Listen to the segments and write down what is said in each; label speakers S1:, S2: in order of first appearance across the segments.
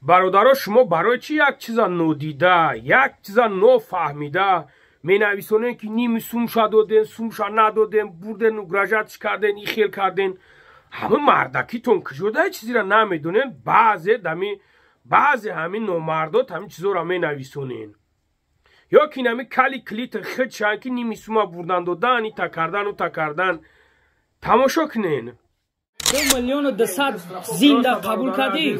S1: Бародаро, шумо барои чӣ як чиза нодида, як чиза нофаҳмида менависонем, ки ними сумша додем, сумша надодем, бурден, угрожать карден, ихел карден? Ҳама мардакитон куҷода чизира намедонен? Баъзе дами баъзе ҳамин номардот ҳамин чизоро менависонен. Ё ки нами кали клитр хидшан, ки ними сума бурдан додан, ита кардан, ута кардан. Тамошо кунен.
S2: 2 миллиону 200 зинда қабул кардӣ,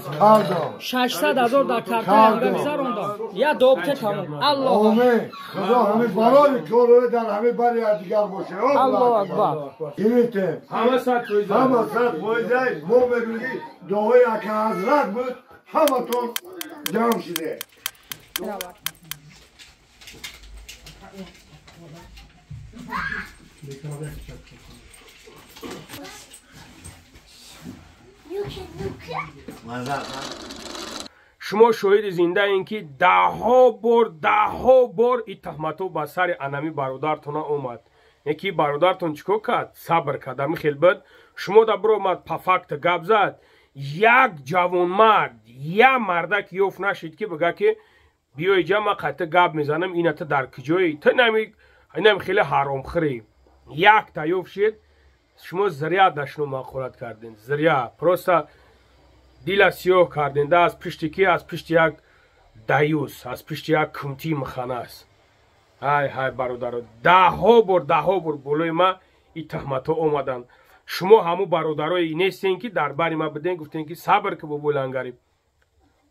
S2: 600 000 дар картаи ҳамга гузарондам, я добте, тамом, Аллоҳ.
S3: Омин. Худо ҳамин барои корҳои дар ҳамин бари дигар боше.
S2: Аллоҳу акбар.
S3: Гирифтем.
S1: Ҳама 100%.
S3: Ҳама 100%. Мо мегӯем, ки дуои ака ҳазрат буд, ҳаматон ҷамъ шиде.
S1: Шумо шоҳиди зиндаем, ки даҳҳо бор, даҳҳо бор ин таҳматҳо ба сари анами бародартона омад. Яки бародартон чӣ кор кард? Сабр кард. Ами хел буд, шумо да биромад, по факту гап зад. Як ҷавонмард, як мардак ёфт нашид, ки бига, ки биё иҷа, ма қайта гап мезанам, ина ту дар куҷои, ту инами хеле ҳаромхӯрӣ. Якта ёфт шид? Шумо зря дашном ҳақорат карден, зря, просто дила сиёҳ карден да. Аз пишти ки? Аз пишти як даюс, аз пишти як кунтии миханас. Ҳай ҳай, бародаро, даҳҳо бор, даҳҳо бор болои ма ин таҳматҳо омаданд. Шумо ҳамун бародарое нестен, ки дар бари ма биден, гуфтен, ки сабр ки, бобои лангари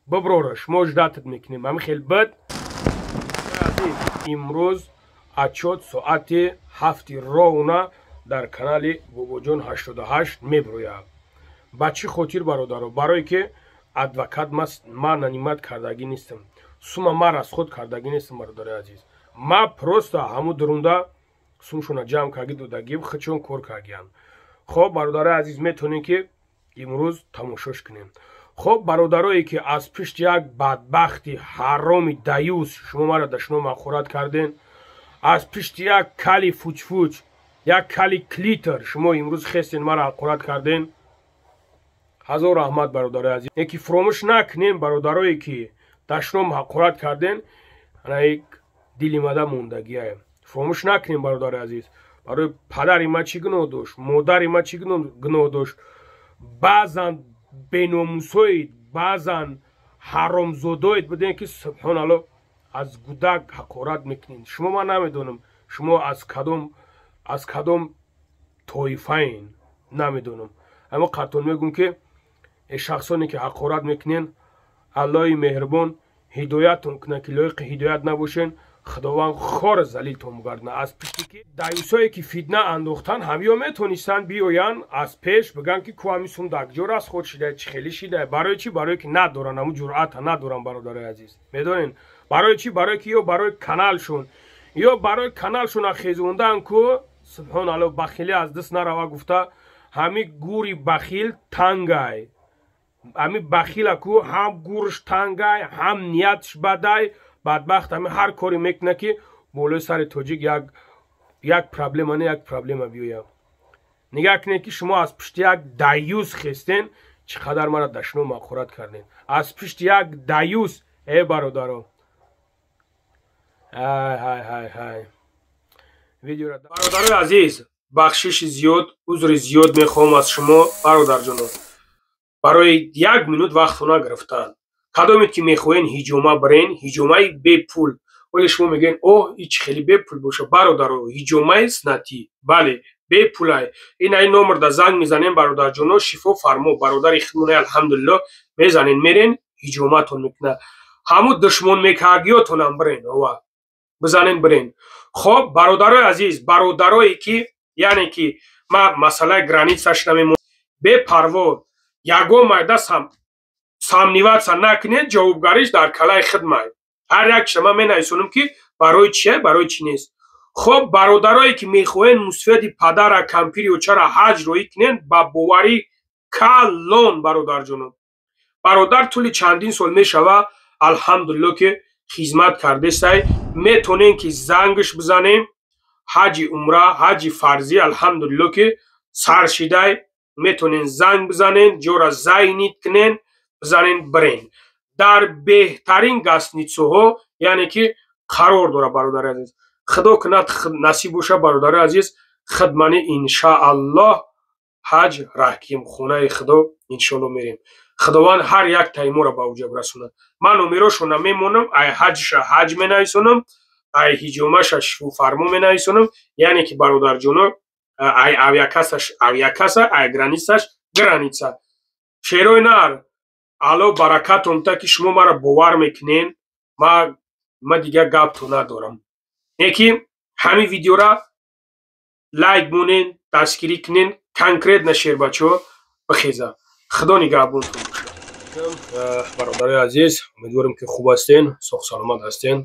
S1: биброра, шумо ждать ат мекунем. Ҳамин хел буд. Имрӯз отчёт соати 7 ровно дар канали Бобоҷон 88 меброяд. Ба чӣ хотир, бародаро? Барое ки адвокат ма нанимать кардагӣ нестам, сума ма расход кардагӣ нестам. Бародари азиз, ма просто ҳамун дурунда сумшона ҷамъ карги додагӣ, худшон кор кардагиянд. Хоб, бародари азиз, метавонем, ки имрӯз тамошош кунем. Хоб, бародарое, ки аз пишти як бадбахти ҳароми даюс шумо маро дашном ҳақорат карден, аз пишти як кали фучфуч, як кали клитер шумо имрӯз хестен, маро ҳақорат карден, ҳазор раҳмат, бародарои азиз. Яки фуромӯш накунем, бародарое, ки дашном ҳақорат карден, анаик дили мада мондагия. Фуромӯш накунем, бародари азиз, барои падари ма чӣ гуноҳ дошт, модари ма чӣ гуноҳ дошт? Баъзан беномусоид, баъзан ҳаромзодоид будем, ки субҳоналло, аз гудак ҳақорат мекунед шумо. Ман намедонам, шумо аз кадом тоифаен, намедонам. Аммо қаттон мегӯм, ки шахсоне, ки ҳақорат мекунен, Аллоҳи меҳрубон ҳидоятон кунад, ки лоиқи ҳидоят набошен, Худованд хор залилтон бигардонад. Аз пишти ки даюсое, ки фитна андохтан, ҳамиё метонистанд биёянд, аз пеш бигӯянд, ки ку ҳами сум дакҷо расход шида, чӣ хеле шида. Барои чӣ? Барое ки надоранд, ҳамун ҷуръата надоранд. Бародарои азиз, медонед барои чӣ? Барое ки ё барои каналшон, ё барои каналшона хезондан ку, субҳоналло, бахилӣ аз даст нарава гуфта, ҳами гури бахил тангай. Ҳами бахила ку ҳам гурш тангай, ҳам ниятш бадай. Бадбахт ҳами ҳар коре мекунад, ки болои сари тоҷик як проблема не, як проблема биёяд. Нигаҳ кунед, ки шумо аз пишти як даюс хестен, чӣ қадар мара дашном ҳақорат кардем аз пишти як даюс. Э, бародаро, ҳай ҳай ҳай ҳай, видеора. Бародарои азиз, бахшиши зиёд, узри зиёд мехоҳам аз шумо, бародарҷоно, барои як минут вақтро нагирифтан. Кадомед, ки мехоҳен ҳиҷома бирен, ҳиҷомаи бепул. Оле шумо мегӯен: «Оҳ, ин чӣ хеле бепул боша?» Бародаро, ҳиҷомаи снати, бале, бепулай. Ин ай номерда занг мезанем, бародарҷоно, шифо фармо, бародари хидмоне, алҳамдулилло, мезанен, мерен, ҳиҷоматон мекунад. Ҳамун душмон мекардиётонам бирен, ова бизанен, бирен. Хоб, бародарои азиз, бародарое, ки яъне ки ма масъалаи граница ш намемон, бепарво, ягон майда сомневаться накунед, ҷавобгариш дар калаи хидмай. Ҳар як шама менависонам, ки барои чие, барои чӣ нест. Хоб, бародарое, ки мехоҳед мусфеди падара, кампири очара ҳаҷ роҳӣ кунед, ба боварӣ калон, бародарҷоно, бародар тӯли чандин сол мешава, алҳамдулилло, ки хизмат кардесай, метонем, ки зангш бизанем. Ҳаҷи умра, ҳаҷи фарзӣ, алҳамдулилло, ки сар шидай, метонен занг бизанен, ҷора занять кунен, бизанен, бирен. Дар беҳтарин гостиницаҳо, яъне ки қарор дорад, бародари азиз. Худо кунад, насиб боша, бародари азиз, хидмани иншааллоҳ ҳаҷ раҳким, хонаи Худо иншоалло мерем. Худованд ҳар як тайморо ба уҷаб расонад. Ман номерошона мемонам, ай ҳаҷша ҳаҷ менависонам, ай ҳиҷомаша шифофармо менависонам, яъне ки, бародарҷоно, ай авиакассаш авиакасса, ай границаш граница. Шерои нар, Алло баракатон та, ки шумо маро бовар мекунен. Ма дигар гапто надорам, не ки ҳамин видеора лайк монен, дастгирӣ кунен, конкретно шербачаҳо бихеза. Худо нигаҳбонтон бошад. Бародарои азиз, умедворем, ки хуб ҳастен, соғ саломат ҳастен.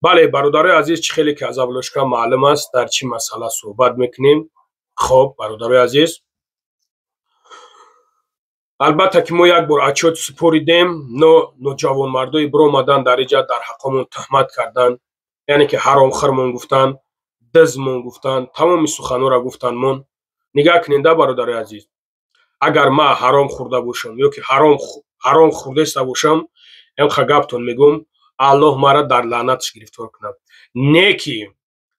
S1: Бале, бародарои азиз, чӣ хеле ки аз обложка маълум аст, дар чӣ масъала суҳбат мекунем. Хоб, бародарои азиз, албатта ки мо як бор отчёт супоридем, но ноҷавонмардои биромадан дар иҷа дар ҳаққомон туҳмат кардан, яъне ки ҳаромхӯрмон гуфтан, дизмон гуфтан, тамоми суханҳоро гуфтан мон. Нигаҳ куненда, бародарои азиз, агар ман ҳаром хӯрда бошам ё ки ҳаром хӯрдеста бошам, эмха гаптон мегӯм, Аллоҳ мара дар лаънаташ гирифтор кунад. Не ки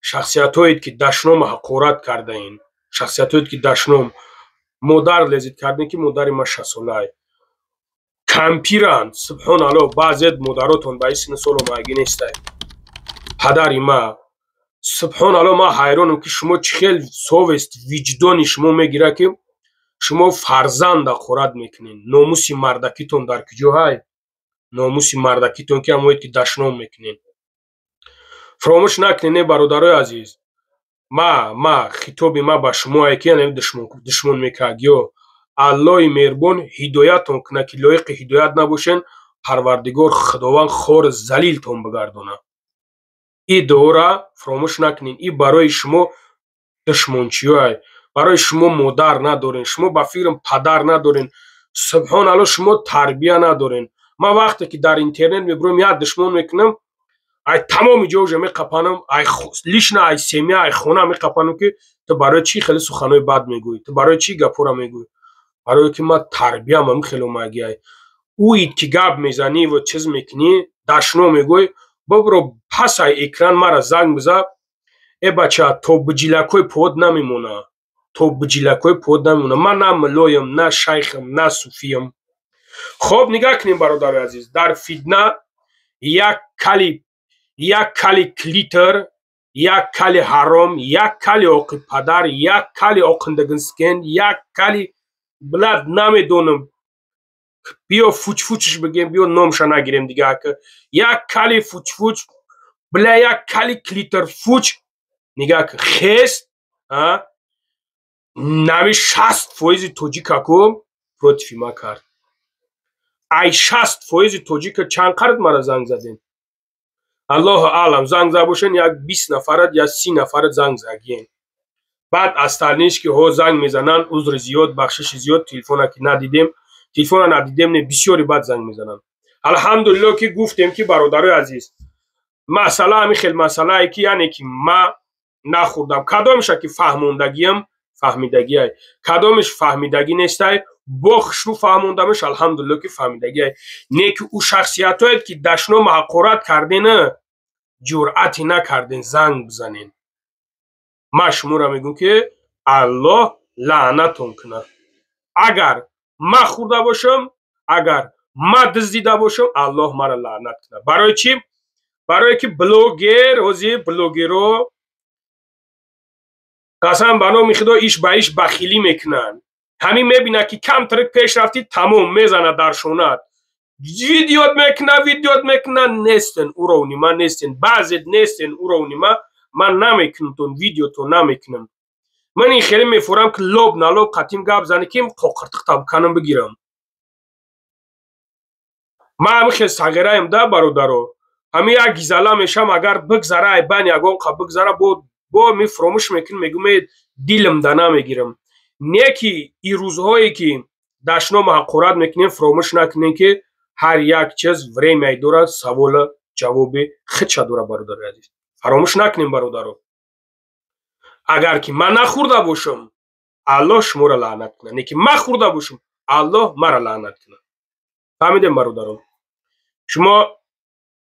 S1: шахсиятҳое ки дашному ҳақорат кардаин, шахсиятҳое ки дашном модар лезид кардем, ки модари ма шасолай кампиранд. Субҳоналлоҳ, баъзет модаротон ба ин синну сол омадагӣ нестай. Падари ма, субҳоналлоҳ, ман ҳайронам, ки шумо чӣ хел совесть, виҷдони шумо мегирад, ки шумо фарзанд ҳақорат мекунед. Номуси мардакитон дар куҷо ҳай? Номуси мардакитон, ки ҳамоед, ки дашном мекунед. Фаромӯш накунед, бародарои азиз, ма хитоби ма ба шумое, ки душмон мекард, ё Аллоҳи меҳрубон ҳидоятон кунад, ки лоиқи ҳидоят набошен, Парвардигор Худованд хор залилтон бигардонад. И дуора фаромӯш накунед. И барои шумо душмончиёй, барои шумо модар надорен, шумо ба фикрам падар надорен. Субҳоналло, шумо тарбия надорен. Ман вақте ки дар интернет мебурам, як душмон мекунам, ай тамоми ҷо уже меқапанам, ай лично, ай семья, ай хона меқапанам, ки ту барои чӣ хеле суханҳои бад мегӯӣ, ту барои чӣ гапҳоро мегӯӣ? Барое ки ман тарбиям ҳамин хеле омагиай. Ӯид ки гап мезанӣ ва чиз мекунӣ, дашно мегӯӣ, бибро пас ай экран мара занг биза. Э бача, то биҷилакҳои под намемона, то биҷилакҳои под намемона. Ман на мулоям, на шайхам, на суфиям. Хоб, нигаҳ кунем, бародари азиз, дар фитна як кали, як кали клитор, як кали ҳаром, як кали оқи падар, як кали оқиндагинскен, як кали блад намедонам, биё фучфучш бигем, биё номша нагирем дига, як кали фучфуч, бля, як кали клитор фуч. Нигаҳ, хест нами 60% тоҷикаку против ма кард. Ай 60% тоҷика чанд қард мара занг задем, Аллоҳу аълам. Занг зад бошен, як 20 нафарат, я 30 нафарат занг загиен. Баъд остальныйш ки ҳо занг мезананд, узри зиёд, бахшиши зиёд, телефона ки надидем, телефона надидем. Не, бисёри баъд занг мезананд. Алҳамдулилло, ки гуфтем, ки бародарои азиз, масъала ҳамин хел масъалае, ки яъне ки ма нахӯрдам. Кадомеша ки фаҳмондагиам, фаҳмидагиай, кадомеш фаҳмидагӣ нестай, бо хушрӯ фаҳмондамеш, алҳамдулилло, ки фаҳмидагиай. Не ки ӯ шахсиятҳоед, ки дашному ҳақорат кардена, ҷуръате накарден занг бизанен. Ман шуморо мегӯм, ки Аллоҳ лаънатон кунад, агар ман хӯрда бошам, агар ман дуздида бошам, Аллоҳ маро лаънат кунад. Барои чӣ? Барое ки блогер, ҳозир блогерро, қасам ба номи Худо, иш ба иш бахилӣ мекунанд. Ҳамин мебинад, ки камтарик пеш рафтӣ, тамом, мезанад дар шонат, видеот мекуна, видеот мекуна. Нестен уровни ман, нестен, баъзет нестен уровни ман. Ман намекунамтон, видеото намекунам. Ман ин хеле мефурам, ки лоб на лоб қатим гап зане, ки қоқиртиқ канам бигирам. Ман ҳамин хел сағираем да, бародаро. Ҳамин як гизала мешам, агар бигзара, ай бани ягон қа бигзара, бо мефуромӯш мекунам, мегӯм, дилам да намегирам. Не ки ин рӯзҳое ки дашному ҳақорат мекунем, фуромӯш накунем, ки ҳар як чиз времяй дорад, савола ҷавоби худша дорад. Бародари азиз, фаромӯш накунем, бародаро, агар ки ман нахӯрда бошам, Аллоҳ шуморо лаънат кунад, не ки ман хӯрда бошам, Аллоҳ маро лаънат кунад. Фаҳмидем, бародарон? Шумо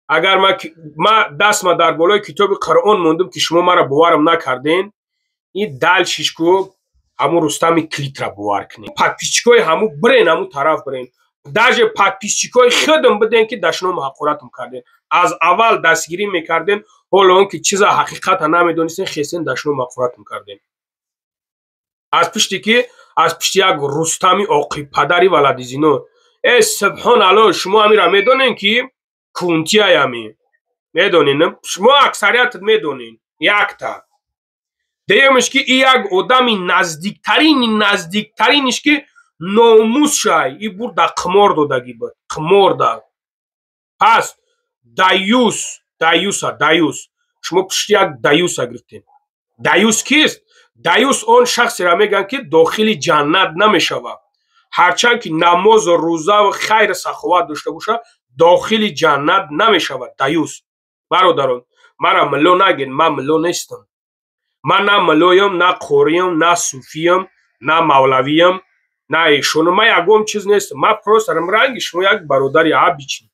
S1: агар ма дастма дар болои китоби Қуръон мондум, ки шумо маро боварам накарден, ин дальше ш ку ҳамун Рустами Клитра бовар кунед. Подписчикои ҳамун бирен, ҳамун тараф бирен. Даже подписчикои худам биден, ки дашному ҳақоратам карден. Аз аввал дастгирӣ мекарден, ҳоло он ки чиза ҳақиқата намедонистен, хестен дашному ҳақоратам карден. Аз пишти ки аз пишти як Рустами оқибпадари валадизино. Э, субҳон алло, шумо ҳамира медонен, ки кунтияями. Медонен? Шумо аксариятат медонен. Якта. Деюмш ки и як одами наздиктарини наздиктариниш, ки номусшай, и бурда қимор додагӣ буд. Қимор да. Пас даюс, даюса, даюс. Шумо пушти як даюса гирифтем. Даюс кист? Даюс он шахсеро мегӯянд, ки дохили ҷаннат намешавад. Ҳарчанд ки намозу рӯзаву хайру саховат дошта бошад, дохили ҷаннат намешавад. Даюс. Бародарон, мара милло нагед, ман милло нестам. Ман на миллоям, на қориям, на суфиям, на мавлавиям, на эшонам. Ман ягон чиз нестам. Ман просто ранги шумо як бародари обычный.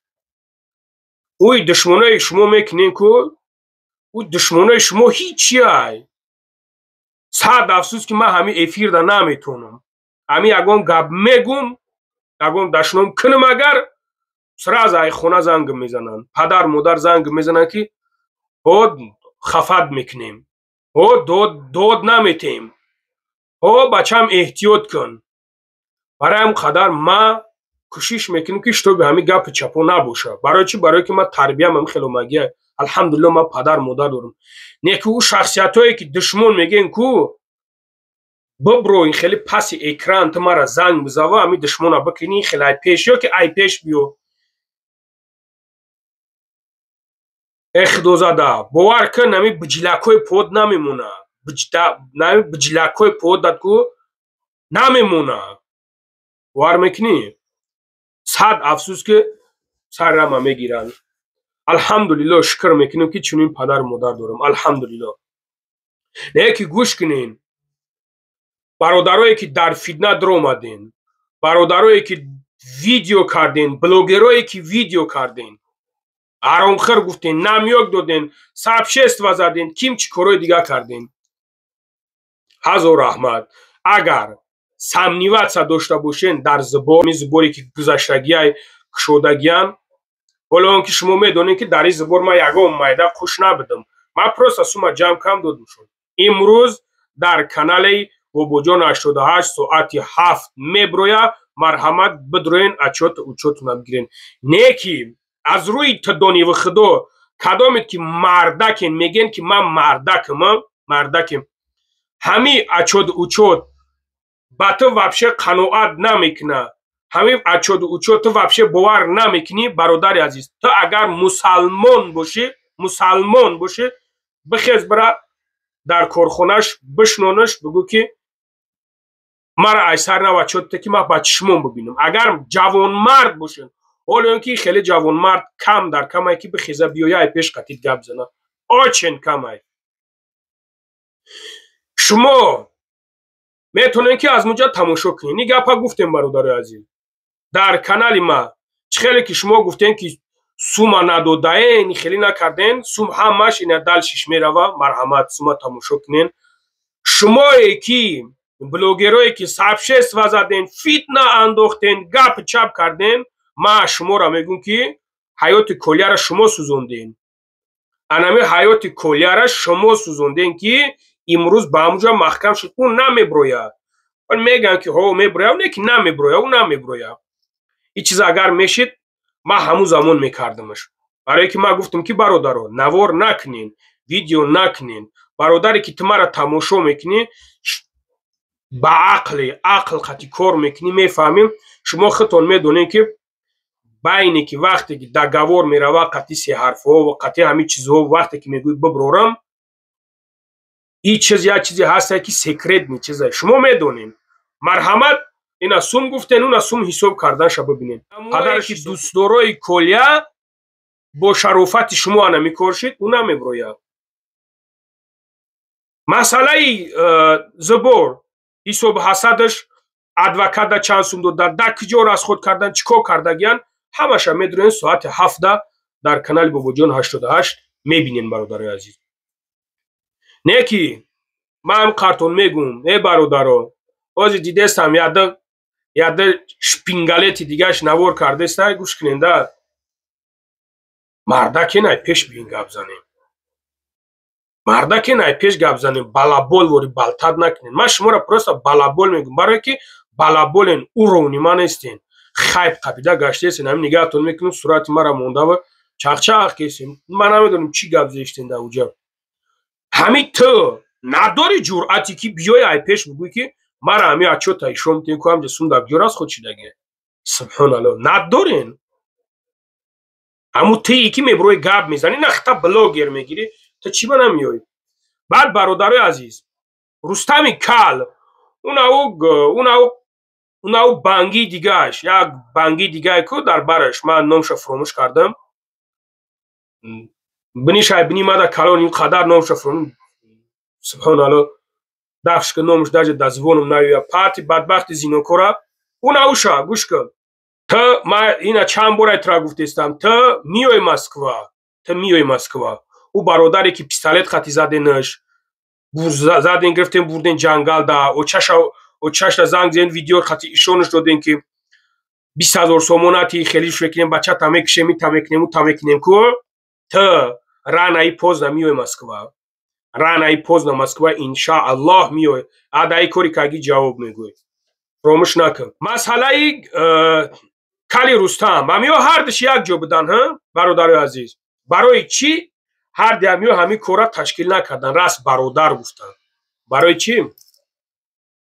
S1: Ӯи душмонои шумо мекунем ку, ӯ душмонои шумо ҳичиай. Сад афсӯс, ки ман ҳамин эфирда наметонам. Ҳамин ягон гап мегум, ягон дашном кунам, агар сразу ай хона занг мезананд. Падар модар занг мезананд, ки ҳо хафат мекунем. Ҳо дод дод наметем. Ҳо бачам, эҳтиёт кун. Барои ҳам қадар ма кӯшиш мекунем, ки чтобы ҳамин гапи чапо набошад. Барои чӣ? Барое ки ман тарбиям ҳам хело магия. Алҳамдулилло, ман падар модар дорам. Не ки ӯ шахсиятҳое ки душмон мегӯен ку, бибро ин хеле паси экран ту мара занг бизава, ҳамин душмона бикунӣ, хеле ай пеш ё ки ай пеш биё. Э, худозада, бовар кун, ҳамин биҷилакҳои под намемона. Ҳамин биҷилакҳои подат ку намемона. Бовар мекунӣ? Сад афсӯс, ки саррама мегиранд. Алҳамдулилло, шукр мекунем, ки чунин падару модар дорам. Алҳамдулилло. Не ки гӯш кунен. Бародарое ки дар фитна даромаден, бародарое ки видео карден, блогерое ки видео карден, ҳаромхӯр гуфтен, намёк доден, сообщество заден, ким чӣ корҳои дигар карден. Ҳазор раҳмат. Агар сомневаться дошта бошен дар сбор, сборе ки гузаштагиай кушодагиам, ҳоло он ки шумо медонед, ки дар ин сбор ман ягон майда қуш набудам. Ман просто сума ҷамъ кам додамшон. Имрӯз дар канали Бобоҷон 88 соати 7 меброя, марҳамат, бидроен, отчёт учётона бигирен. Не ки аз рӯи тдониву худо, кадомед ки мардакен, мегӯен ки ман мардакам, мардакем. Ҳамин отчёт учёт ба ту вообще қаноат намекуна. Ҳамин отчёт учёт ту вообще бовар намекунӣ, бародари азиз. Ту агар мусалмон бошӣ, мусалмон бошӣ, бихез, бира дар корхонаш бишнонаш, бигӯ ки мара ай сар нав отчёте ки ман ба чишмон бибинам. Агар ҷавонмард бошен, ҳоло он ки хеле ҷавонмард кам дар камай, ки бихеза биёя ай пеш қатид гап зана. Очень камай. Шумо метавонед, ки аз муҷа тамошо кунед. Ин гапа гуфтем, бародарои азиз. Дар канали ма чӣ хеле ки шумо гуфтем, ки сума надодаен, хеле накарден, сум ҳамаш ина дальше ш мерава, марҳамат, сума тамошо кунен. Шумое ки блогерое ки сообщество заден, фитна андохтен, гап чап карден, ман шуморо мегӯм, ки ҳаёти колияро шумо сӯзонден. Анами ҳаёти колияра шумо сӯзонден, ки имрӯз ба ҳамуҷа маҳкам шуд, ӯ намеброяд. Мегӯянд, ки ҳо меброяд, не ки намеброяд, ӯ намеброяд. Ин чиз агар мешид, ман ҳамун замон мекардамаш. Барое ки ман гуфтам, ки бародаро, навор накунен, видео накунен. Бародаре ки ту мара тамошо мекунӣ, ба ақли ақл қати кор мекунӣ, мефаҳмем, шумо худтон медонед, ки байне ки вақте ки договор мерава қати сеҳарфҳо ва қати ҳамин чизҳо, вақте ки мегӯӣ биброрам, ин чиз як чизе ҳаста, ки секретный чизе, шумо медонед. Марҳамат, ина сум гуфтен, уна сум ҳисоб карданша бибинед. Падаре ки дӯстдорои колия бо шарофати шумо ана микор шид, ӯ намеброяд. Масъалаи сбор, ҳисобу ҳасадаш, адвоката чанд сум додан, дар куҷо расход кардан, чӣ кор кардагиян, Ҳамаша медурен, соати 7 дар канали Бобоҷон 88 мебинен, бародарои азиз. Не ки ман қартон мегум, э бародаро, ҳозир дидестам, яда шпингалети дигаш навор кардеста, гӯш кунен да. Мардаке най пеш биин гап занем. Мардаке най пеш гап занем, балабол вори балтад накунем. Ман шуморо просто балабол мегум, барое ки балаболен, уровни ман нестен. Хайп қапида гаштесен, ҳамин нигаҳтон мекунем, сурати мара мондава чахчах кесем. Ман намедонам чӣ гап зештен дар уҷа. Ҳамин ту надори ҷуръате ки биёи ай пеш бигӯй ки мара ҳамин отчёта ишон метем, ку ҳамҷа сум дар куҷо раст худ шидаге. Субҳоналло, надорен. Ҳамун тие ки меброи гап мезанӣ, на хита блогер мегирӣ, ту чӣ ба намеёй? Баъд, бародарои азиз, Рустами Кал, унау бангии дигаш, як бангии дигае ку дар бараш, ман номша фуромӯш кардам. Бинишай бини мада калон ин қадар номша фуромӯш, субҳоналло, дафш ки номш даже дар зубонам наёя. Пати бадбахти зинокора, унауша гӯш кун. Ту ма ина чанд бора тура гуфтестам, ту миёй Москва, ту миёй Москва. Ӯ бародаре ки пистолет хати заденаш, заден, гирифтем, бурден ҷангал да очаша занг зен, видео хати ишонаш додем ки 20 000 сомонати хелиш мекунем, бачата мекушем, ита мекунем, ута мекунем ку. Ту рано и поздно миёй Москва, рано и поздно Москва иншааллоҳ миёй, адаи кори каги ҷавоб мегӯй, фуромӯш накун. Масъалаи Кали Рустам, ҳамиё ҳардуш як ҷо будан, ҳа, бародарои азиз. Барои чӣ ҳарди ҳамиё ҳамин корра ташкил накардан, раст бародар гуфтанд? Барои чӣ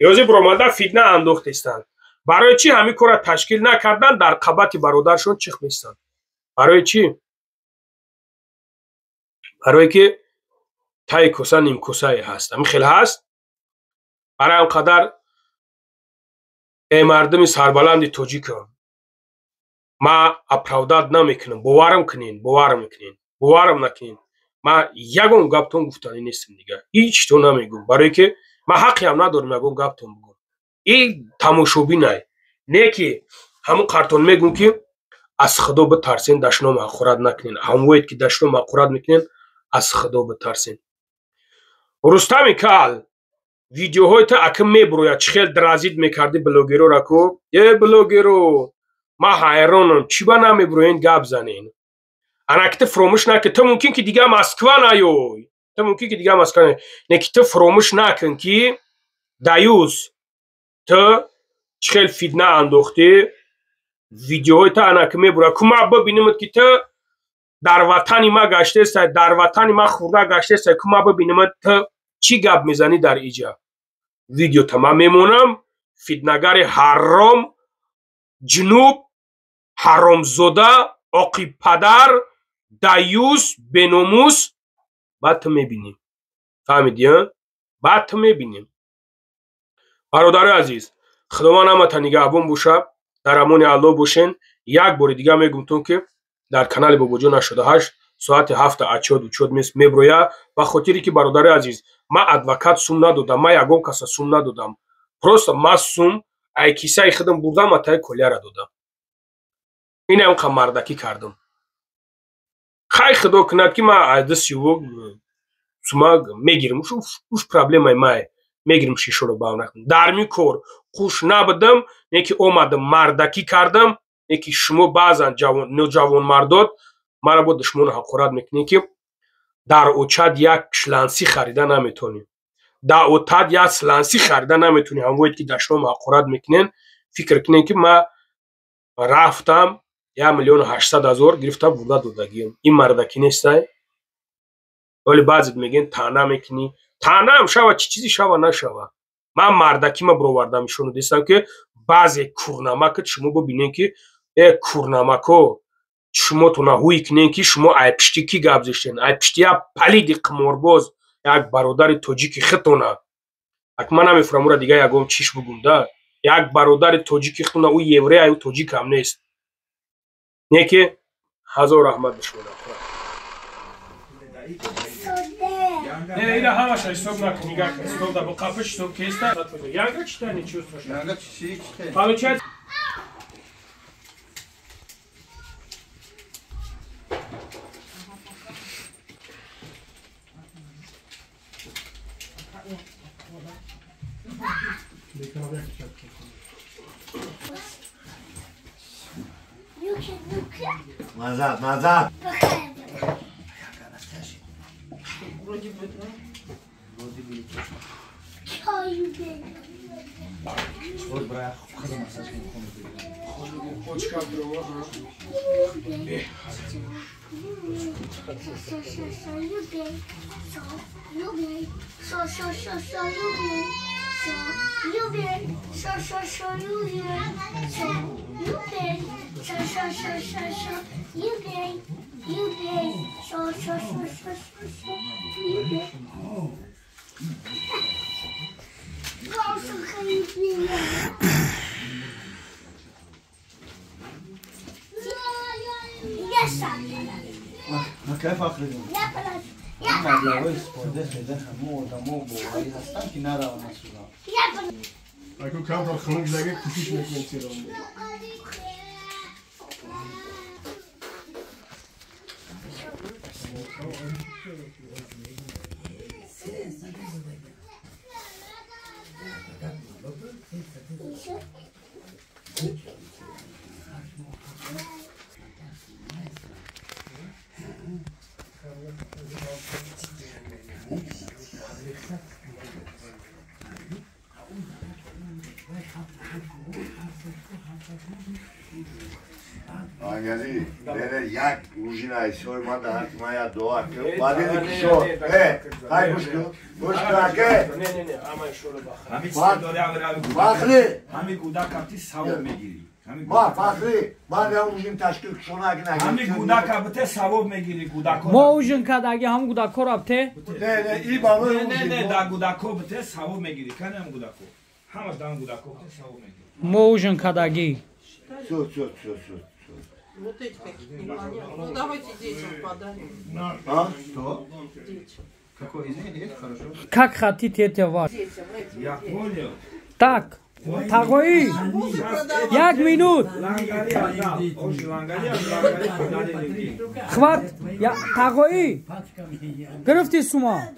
S1: ёзи биромада фитна андохтестанд? Барои чӣ ҳамин корра ташкил накардан, дар қабати бародаршон чих местанд? Барои чӣ? Барое ки таи коса нимкосае ҳаст, ҳамин хел ҳаст. Барои ҳам қадар, э мардуми сарбаланди тоҷикам, ман оправдать намекунам, боварам кунен, боварам мекунен, боварам накунен, ман ягон гаптон гуфтанӣ нестам, дигар ҳеҷ то намегӯм, барое ки ман ҳаққиам надорам ягон гаптон бигӯм. И тамошобинай не ки ҳамун қартон мегӯм ки аз Худо битарсен, дашном ҳақорат накунен. Ҳамвоед ки дашном ҳақорат мекунен, аз Худо битарсен. Рустами Кал, видеоҳои ту ака мебурояд, чӣ хел дразнить мекардӣ блогерора ку. Э блогеро, ман ҳайронам, чӣ ба намебуроен гап занен? Анаки ту фуромӯш накун, ту мумкин ки дигар Москва наёй, ту мумкин ки дигар Москва наёй, не ки ту фуромӯш накун ки даюс ту чӣ хел фитна андохтӣ. Видеоҳои ту анаки мебурояд ку, ман бибинамад ки ту дар ватани ма гаштестай, дар ватани ма хурда гаштестай ку, ман бибинамад ту чӣ гап мезанӣ дар иҷа. Видеота ман мемонам. Фитнагари ҳарром, ҷунуб, ҳаромзода, оқибпадар, даюс, беномус, баъд ту мебинӣ, фаҳмидӣ? Баъд ту мебинӣ. Бародарои азиз, Худованд ҳамата нигаҳбон боша, дар амони Аллоҳ бошен. Як бори дигар мегумтон ки дар канали Бобоҷон 88 соати 7 отчёт учёт меброя. Ба хотире ки, бародарои азиз, ман адвокат сум надодам, ман ягон каса сум надодам, просто ман сум ай кисаи худам бурдам, атаи Коляра додам. Инам қа мардакӣ кардам. Хай, Худо кунад ки ман айдасиву сума мегирам, уш проблемаи мае, мегирам шишоро бавнах. Дар ми кор қуш набудам, не ки омадам, мардакӣ кардам. Не ки шумо баъзан ноҷавонмардод мара бо душмону ҳақорат мекунед ки дар очад як шланси харида наметонӣ, дар отад як сланси харида наметонӣ. Ҳамвоед ки дашном ҳақорат мекунен, фикр кунен ки ман рафтам 1 800 000 гирифта бурда додагиам. Ин мардакӣ нестай? Вале баъзет мегӯянд, таъна мекунӣ. Таънаам шава, чӣ чизе шава, нашава, ман мардакима бировардам, ишону дистам ки баъзе курнамакат шумо бибинен ки э курнамако, шумотона ҳуй кунен ки шумо ай пишти кӣ гап зештен, ай пишти як палиди қиморбоз, як бародари тоҷики хитона. Ак ман намефурам ура дигар ягон чиш бугум да, як бародари тоҷики хитона, ӯ еврей, ӯ тоҷикам нест. Не ки ҳазор раҳмат ба шумо. Не, ина ҳамаша ҳисоб накун, нигоҳ кун, ҳисоб да бо қафиш ҳисоб кеста. Янга читай ничего страшного. Получается.
S3: Назад, назад.
S4: Вроде бы, да?
S5: Вроде бы. كيف اخرجهم؟ مبلغ استفاده خیلی همه آدم‌ها باوری هستن که نروند اصلا.
S1: اگه کم خنک زگه کوشش میکنیم سیران.
S3: Ангали, не, як ужина и свой манда хат моя дуа. Бадин кишо. Ай гушку. Гушку аке.
S1: Не, не, ама шоро баха.
S6: Ҳами дори авра.
S3: Бахли.
S6: Ҳами гудака ти савоб мегири.
S3: Ма фахри, ма я ужин ташкил кишона гина.
S6: Ҳами гудака бите савоб мегири гудако.
S2: Мо ужин кадаги ҳам гудако рабте?
S3: Не, не, и барои ужин.
S6: Не, не, да гудако бите савоб мегири. Кани ҳам гудако. Ҳамаш да гудако бите савоб мегири.
S2: Мо ужин кадаги.
S3: Всё, всё, всё, всё.
S4: Вот эти какие-то непонятные. Ну давайте детям подарим.
S3: А? Что?
S4: Детям.
S5: Какой? Извините, это хорошо.
S2: Как хотите это ваш?
S4: Детям, этим.
S6: Я понял.
S2: Так, Тагои, як минут. Хват, Тагои, гирифти сума.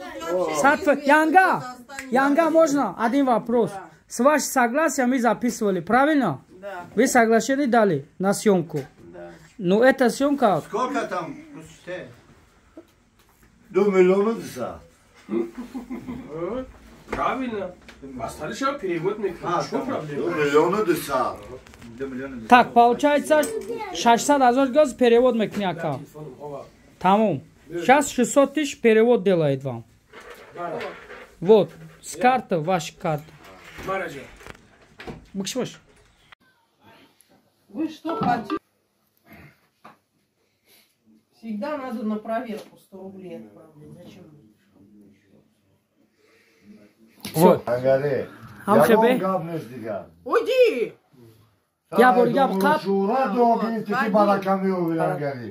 S2: Янга, Янга, можно? Один вопрос. С вашей согласия мы записывали, правильно?
S4: Да.
S2: Вы соглашение дали на съемку?
S4: Да.
S2: Ну, эта съемка...
S5: Сколько там?
S3: 2 миллиона 200.
S1: Правильно. Остались еще перевод микро. Что проблема?
S3: 2 миллиона 200.
S2: Так, получается 600 азор газ перевод мекняка. Тамом. Сейчас 600 тысяч перевод делает вам. Вот, с карты, ваша карта. Букшваш.
S4: Вы что хотите? Всегда надо на проверку 100 рублей отправлять. Зачем?
S2: Вот.
S4: Уйди!
S2: Я бургам кап.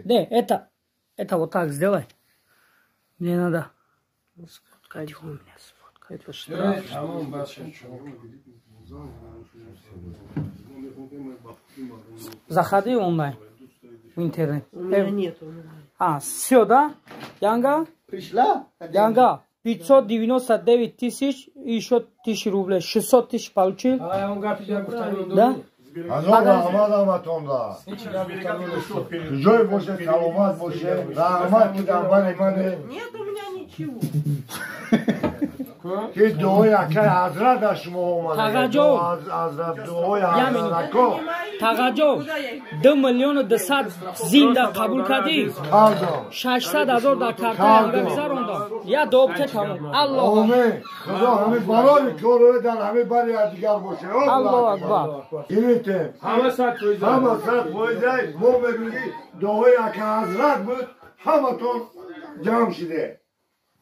S2: Не, это вот так сделай. Мне надо сфоткать. У меня сфоткать. Это штраф. Заходи онлайн в интернет.
S4: У меня нет онлайн.
S2: А, все, да? Янга?
S5: Пришла?
S2: Янга. 599 тысяч и еще 1000 рублей. 600 тысяч получил. Да?
S4: Нет у меня ничего.
S2: Тағаҷо, 2 миллиону 200 зинда қабул кардӣ, 600 ҳазор дар карта гузарондам. Я добте тамом. Аллоҳ.
S3: Худо ҳами барори корро дар ҳами бари дигар боше.
S2: Аллоҳ акбар.
S3: Гирифтем.
S1: Ҳама 100%.
S3: Ҳама 100%. Мо мегӯем дуои ака ҳазрат буд, ҳаматон ҷамъ шиде.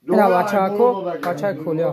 S2: Ина бачако, бачаи кулё.